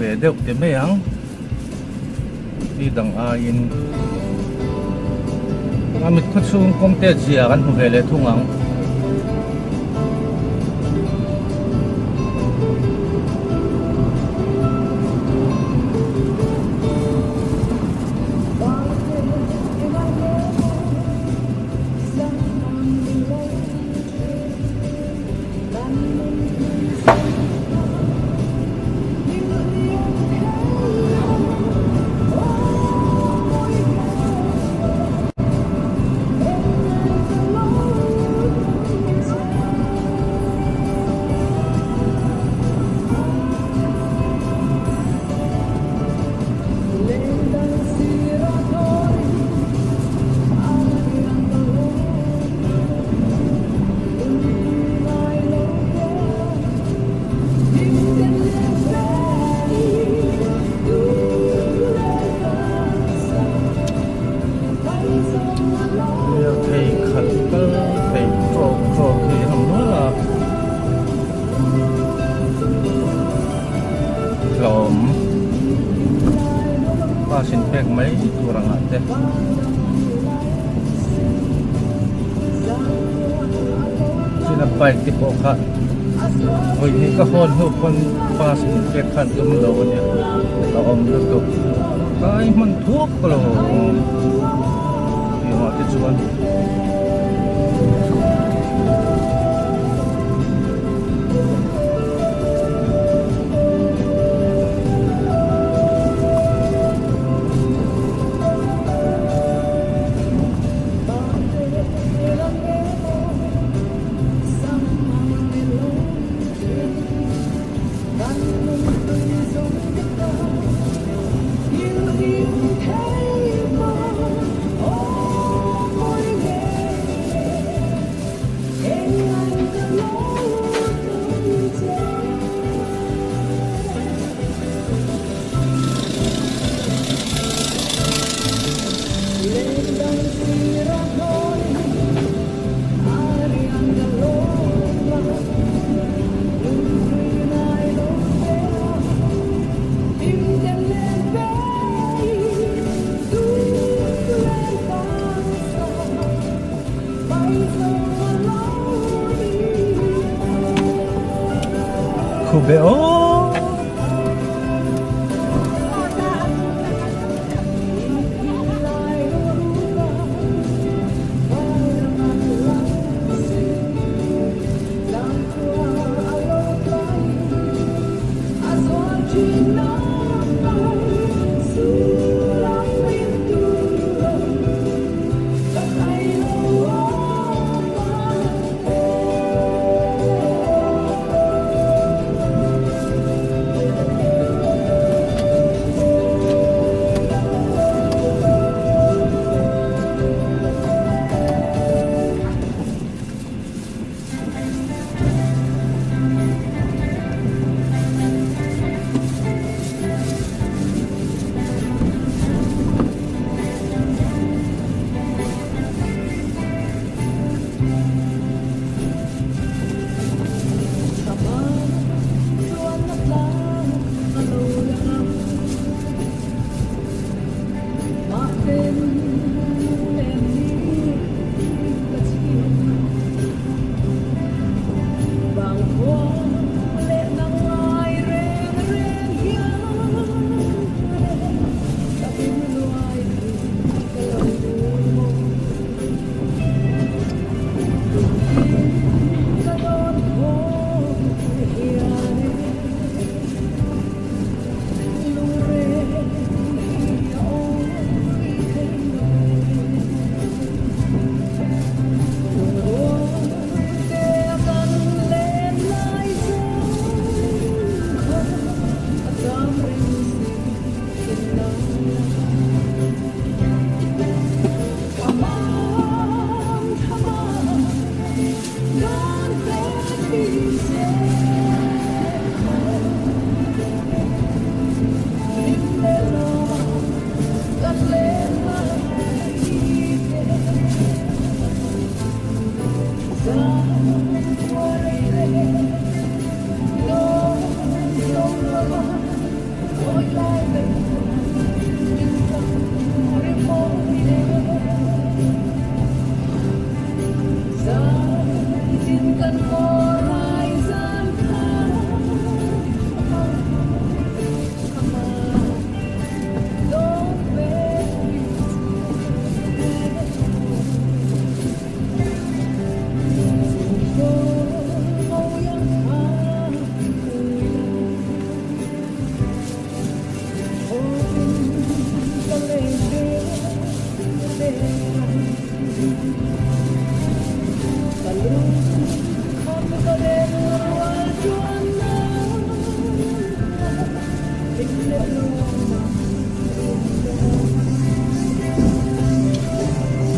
ve deuh ti mai ang ni dang aiin a mit khaw chhung kawng te zia kan hmu ve leh thung ang. Lirthei khalh kal thei tawk tawk hi an awm nual a hlawm bus in pek mai tur ang ah te. China bike te pawh kha vawi hnih ka hawn hnu pawn bus in pek khan tum lo a nia a awm lutuk kai hman thuak lo tih ah te chuan.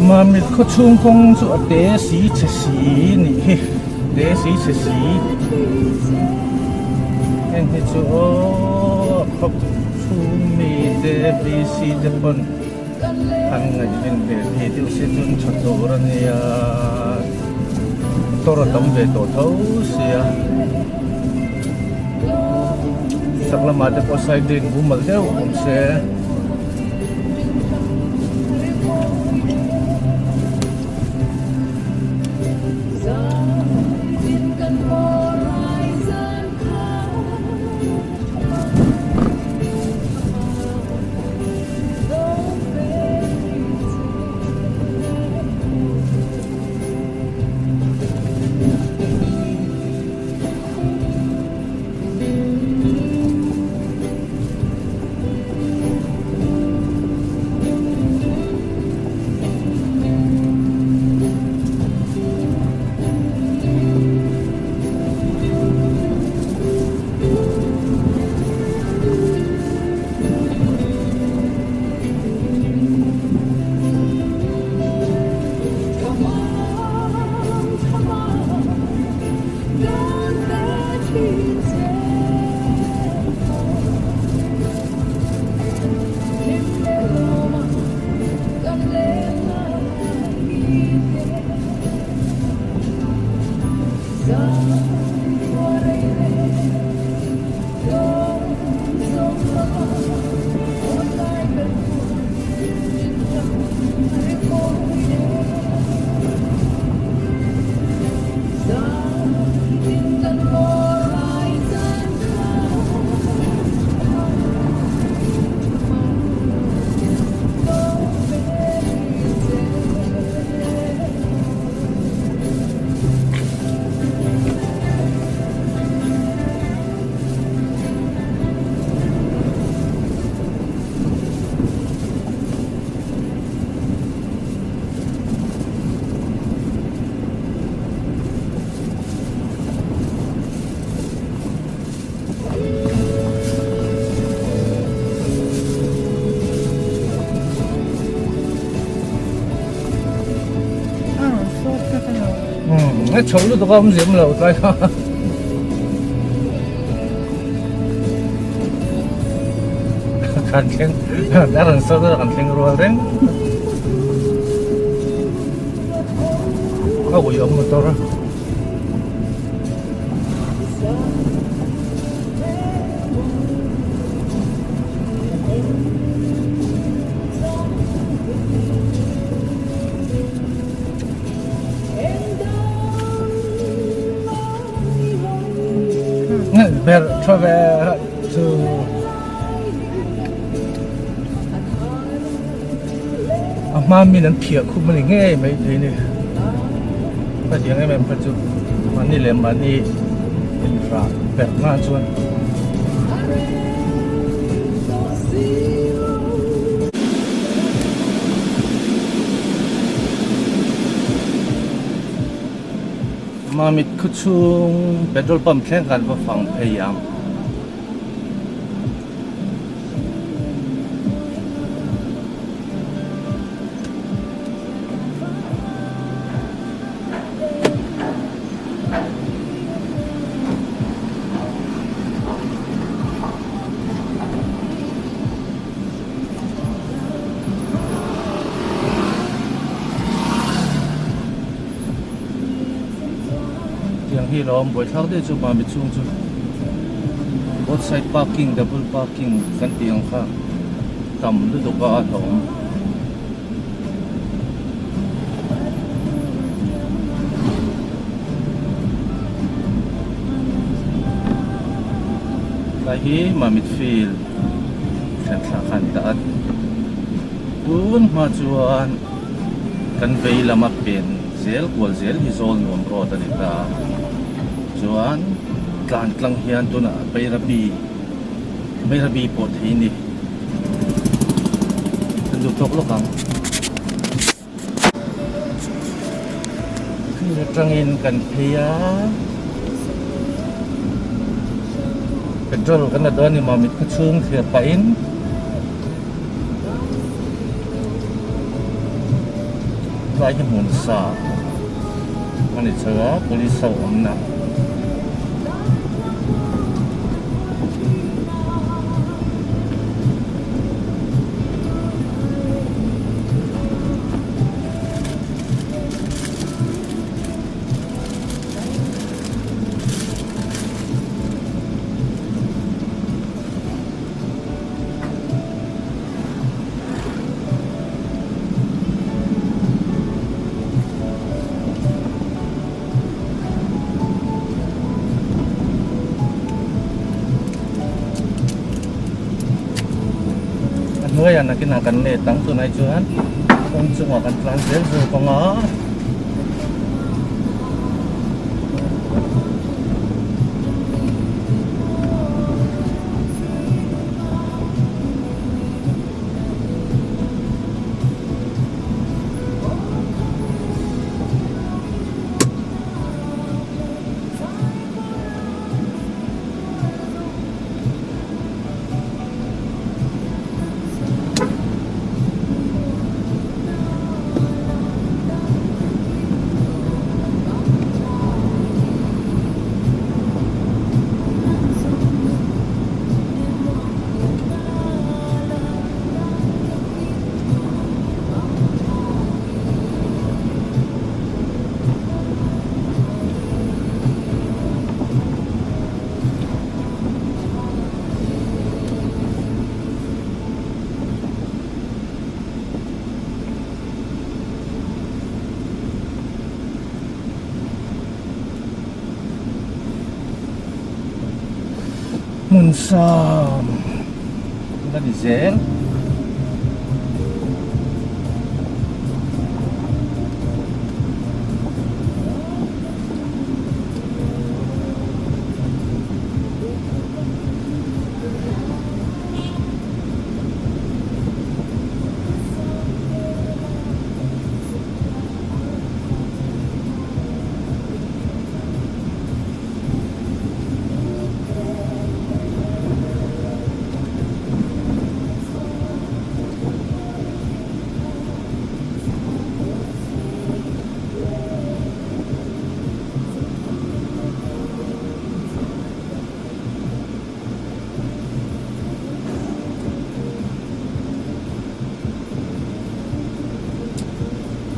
Mamit khaw chhung kawng chu a te si chhe si nih hi te si chhe si heng hi chu aw khaw chhung mi te bc te pawn an ngaihven ve thei deuh se chuan tha tur a nia motor a tam ve tawh tho sia chak lamah te pawh side lane mumal deuh awm se. A chho lutuk a awm zem lo tlai kha. Kan thleng a rawn sawn a kan thleng rual reng. A ui awm motor a. Ber tha ve chu a hma min an phiah khum a ni ngei mai thei ni hetiang em em kha chu mahni leh mahni inrah ber nan chuan. Mamit khaw chhung petrol pump thleng khan va fang phei ang. Tiang hi lawm buaithlak deuh chu mami chhung chu both side parking double parking kan tih ang kha tam lutuk a a hlawm. Tlai hi Mamit field thlen thla khan dah a tun hma chuan kan vei lama pen zel kual zel hi zawl nuam road a ni ta a chuan tlan tlang hian tunah Bairabi Bairabi pawh thei a ni. Kan duh tawk lawk ang. Field atangin kan phei a, petrol kan la dawn a ni maw mitthi chhung thlir pahin. Tlai hi hmun sa a ni chho a police ho awmna. A hnuaiah nakinah kan let ang tunah hi chuan kawng chungah kan tlan zel zawk ang a. Hmun sam a ni zel.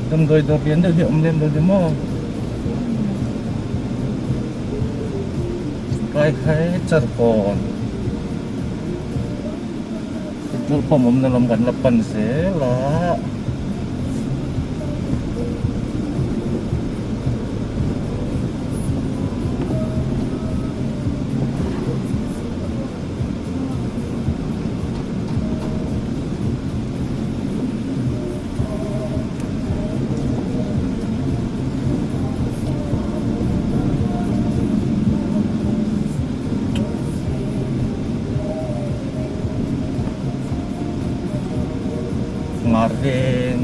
Damdawi dawr lian deuh hi a awm lem lo ni maw? Kai khai charkawn petrol pump awmna lam kan la pan zel a. Hmar veng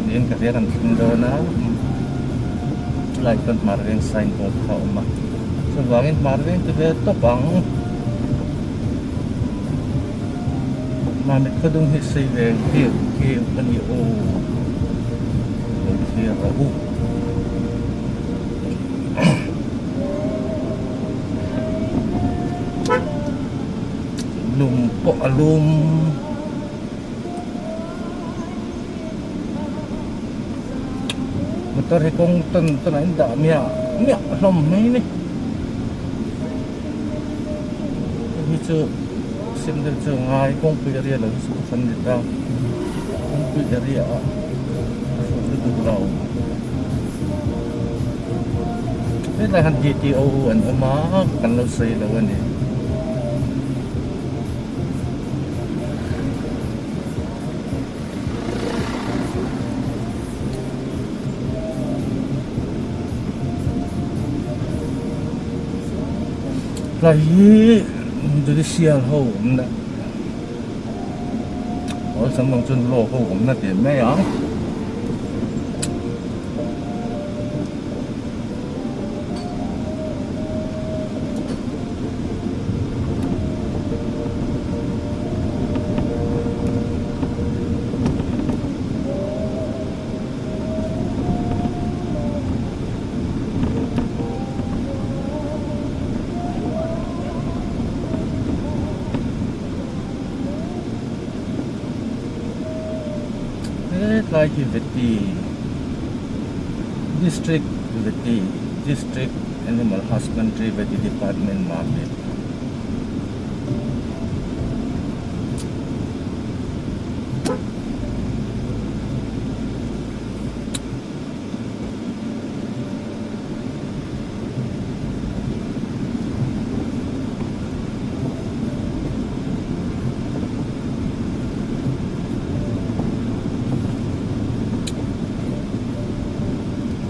niin ka hria kan thleng dawn a chulaiah chuan hmar veng signboard kha a awm a chuvangin hmar veng ti ve tawp ang. Mamit khaw dung hi sei ve keu keu a ni aw lo thlir rawh u. Lum pawh a lum. Motor hi kawng tawn tawn ah in dah miah miah hlawm mai ni. Hei hi chu sim deuh chu a ngai kawngpui area lo hi chu kan ni ta kawngpui area ah a fuh lutuk lo. Hetlai hian DTO an awm a kan lo sawi lo a ni. Tlai hi judicial ho awmna awlsam ang chuan law ho awmna tih mai ang. Hetlai hi Vety District Vety District Animal Husbandry Vety Department Mamit.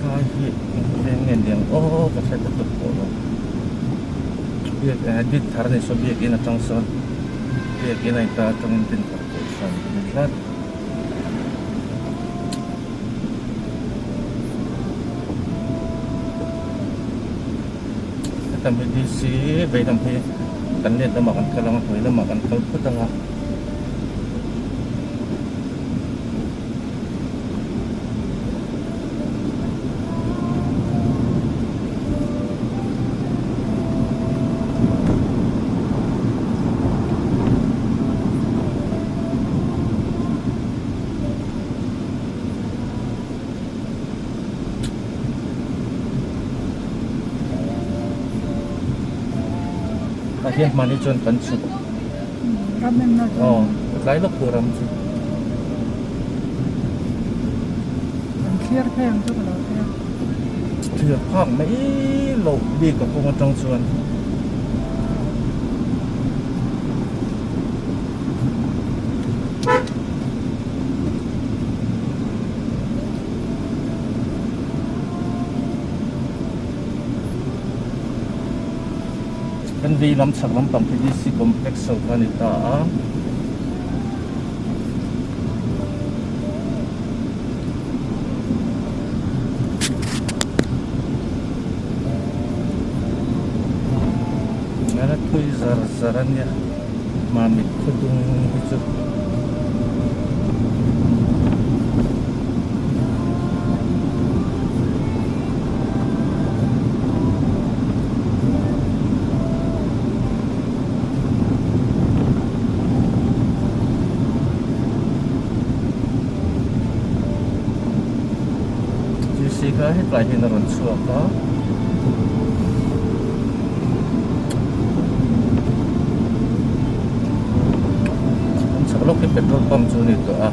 Kai hi eng veng nge niang aw ka hre ta tuk pawh lo biak eh Dinthar ni saw biakin atang sawn biakin a intar atangin Dinthar kohhran a ni tlat. Heta mi DC vei lam hi kan let lamah kan kal ang a hnuai lamah kan kal phawt ang a. Tah hian hmani chuan kan chhuk aw tlai lawk tur ram chu. An thlir phei ang chu ka lo hria. Thlir phak mai loh bik a kawng atang chuan. Kan vei lam chhak lampang khi DC complex ho kha a ni ta a. Nana thui zar zar a nia Mamit khaw dung hi chu. GC kha hetlai hian a rawn chhuak a. An chhak lawk hi petrol pump chu a ni tawh a.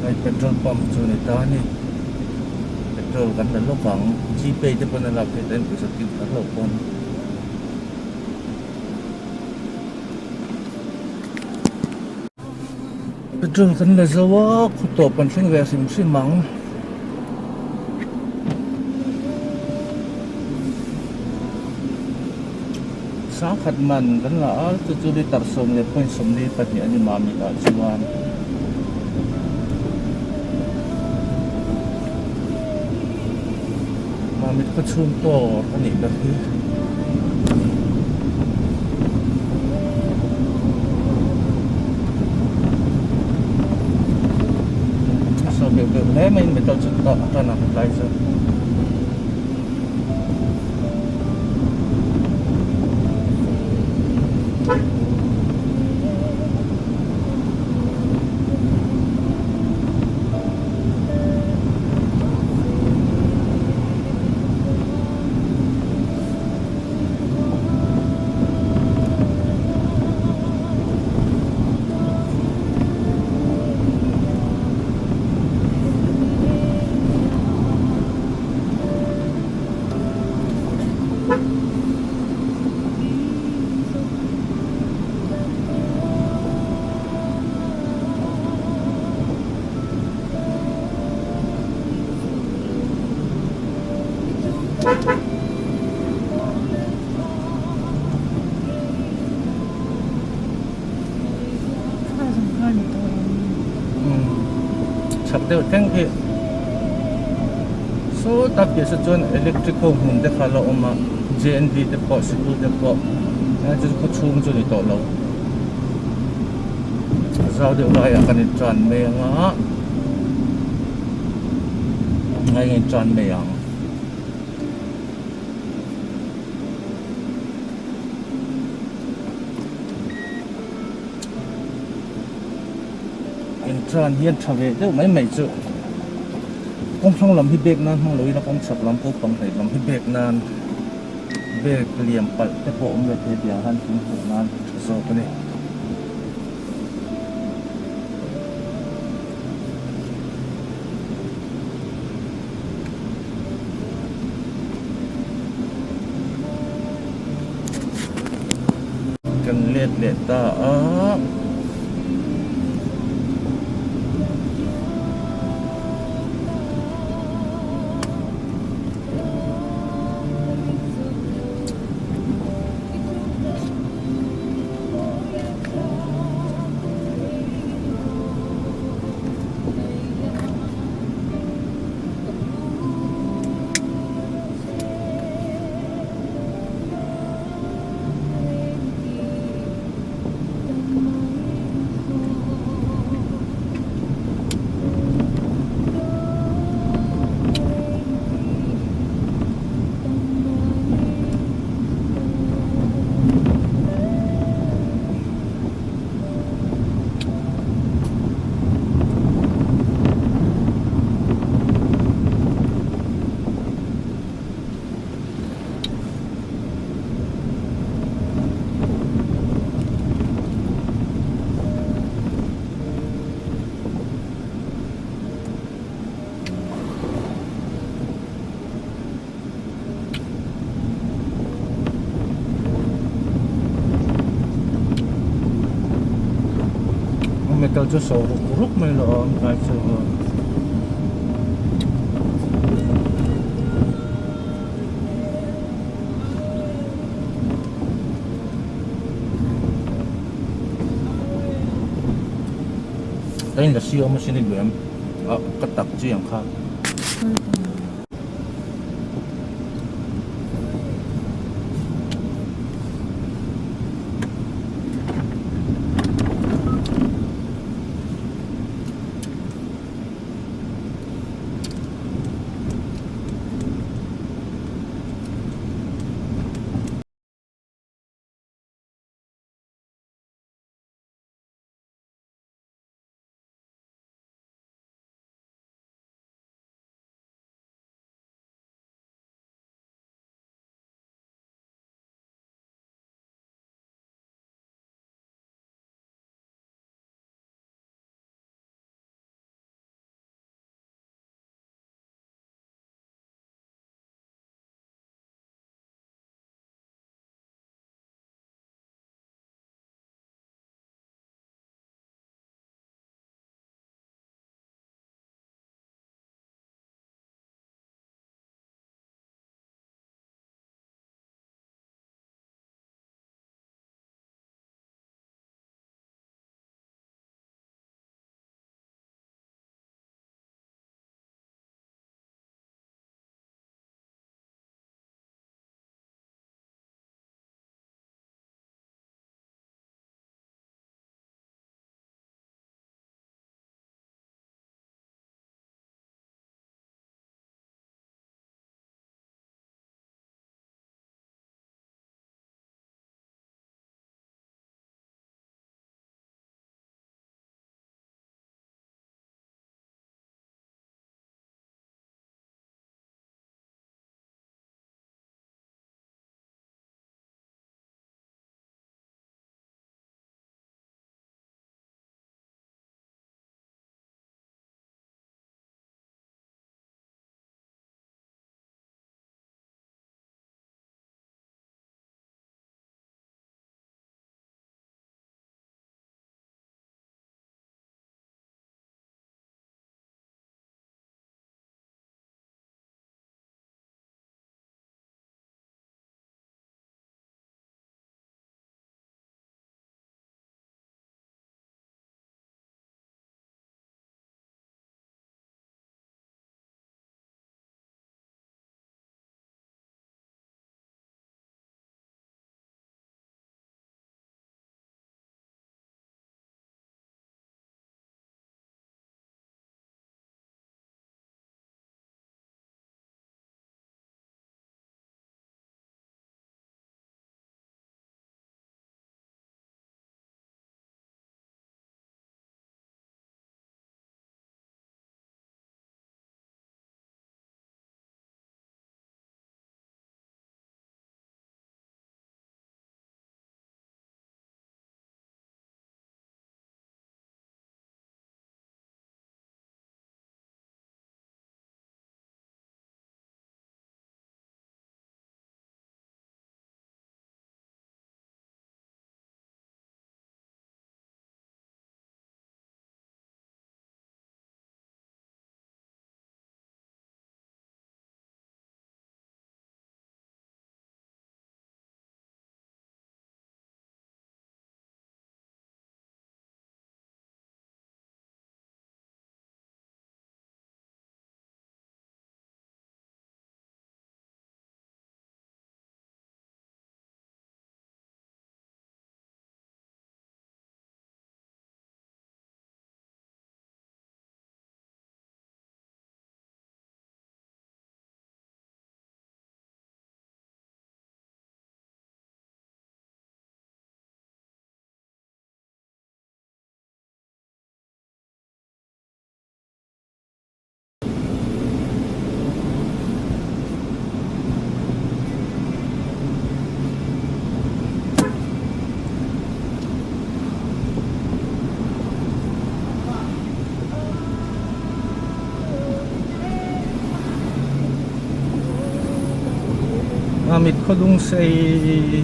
Hei petrol pump chu a ni ta a ni petrol kan la lawk ang gpay te pawn a lak theih ta in pawisa kil kher loh pawn. Petrol kan la zo a khaw tawp kan thleng ve hrim hrim ang. Sangkhat man kan la a chu chu litre 10.72 a ni Mamit ah chuan. Mamit khaw chhung tawr a nih ber hi. A saw beuh beuh hle mai in metal chu a tan a tlai chu. Chak deuh thleng khi sawta piah saw chuan electric ho hmun te kha a la awm a J and B te pawh sikul te pawh chu khaw chhung chu a ni tawh lo zau deuh laiah kan in tan mai ang a ngai in tan mai ang. Tran hian tha ve deuh mai mai chu kawng hrang lam hi bag nan hmang lo ila kawng chhak lam ko pang hnaih lam hi bag nan bag liam palh te pawh awm ve thei tiang khan fimkhur nan tha zawk a ni. Kan let leh ta a. Metal chu so ruk ruk mai lo awm kai chu. Ka in la si awm asin i luem a ka tak chi ang kha. Mamit khawlung sei.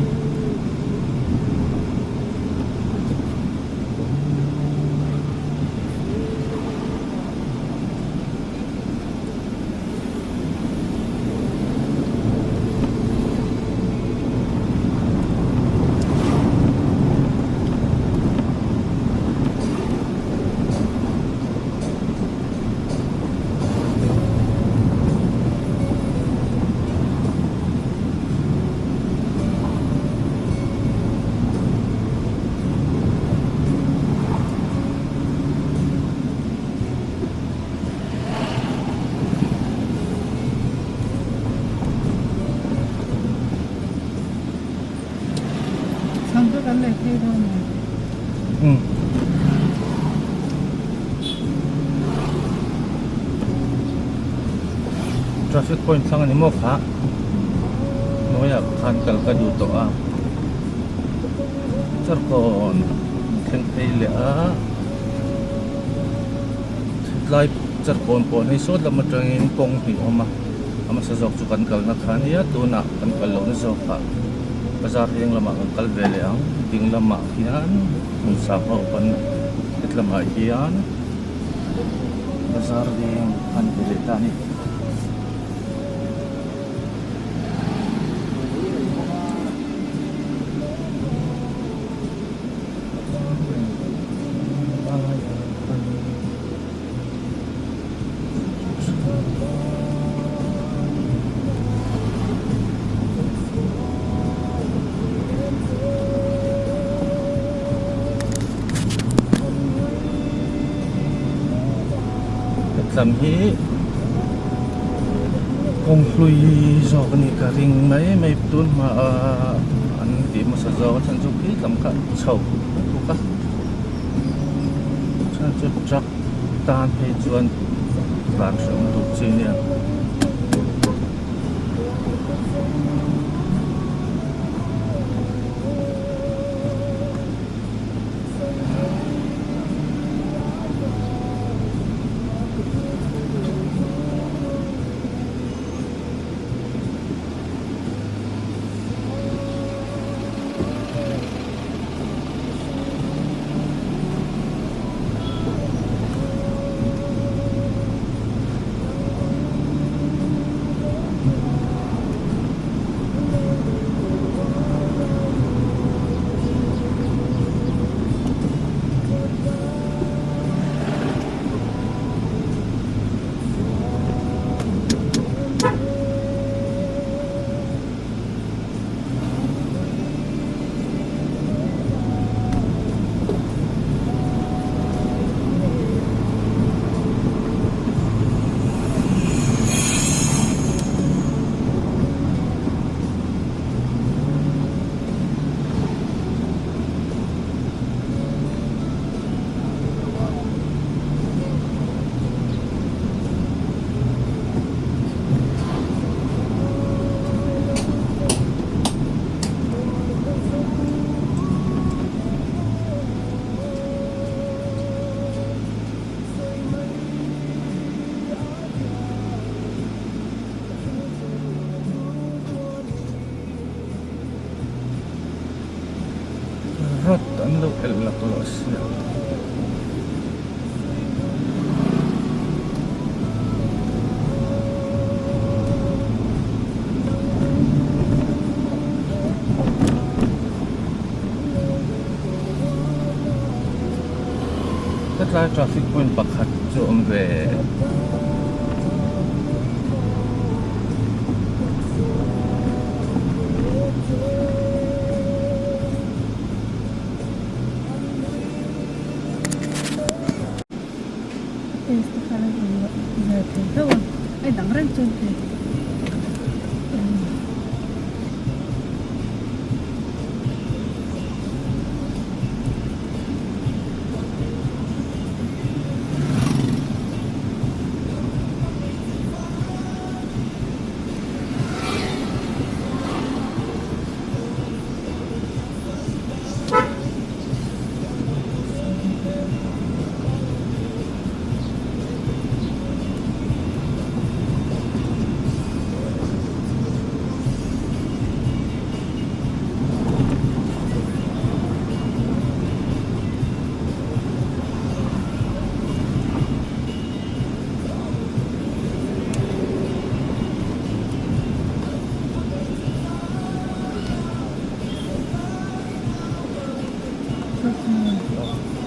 Chhan chu kan lei phei dawn a ni. Umm. Traffic point thlang a ni maw kha? Hnuaiah khan kal ka duh tawh a. Charkawn thleng phei leh a. Tlai charkawn pawh hei sawt lam atangin kawng hnih a awm a. A hmasa zawk chu kan kalna kha a nia tunah kan kal lohna zawkah bazar veng lamah kan kal ve leh ang. Ding lamah hian hmun sang ho pawn het lamah hian bazar veng a ni ve leh ta a ni. Hetlam hi kawng hlui zawk a nih ka ring mai mai tun hmaah an tih hmasa zawk a chhan chu khi lam kha chho a tuk a chhan chu truck tan phei chuan tlan hreawm tuk chi a nia. Rod an lo elh laklawh sia. Hetlai traffic point pakhat chu a awm ve. Taste te kha la in vel thei hlauh a a dang reng chuan thei. Chu.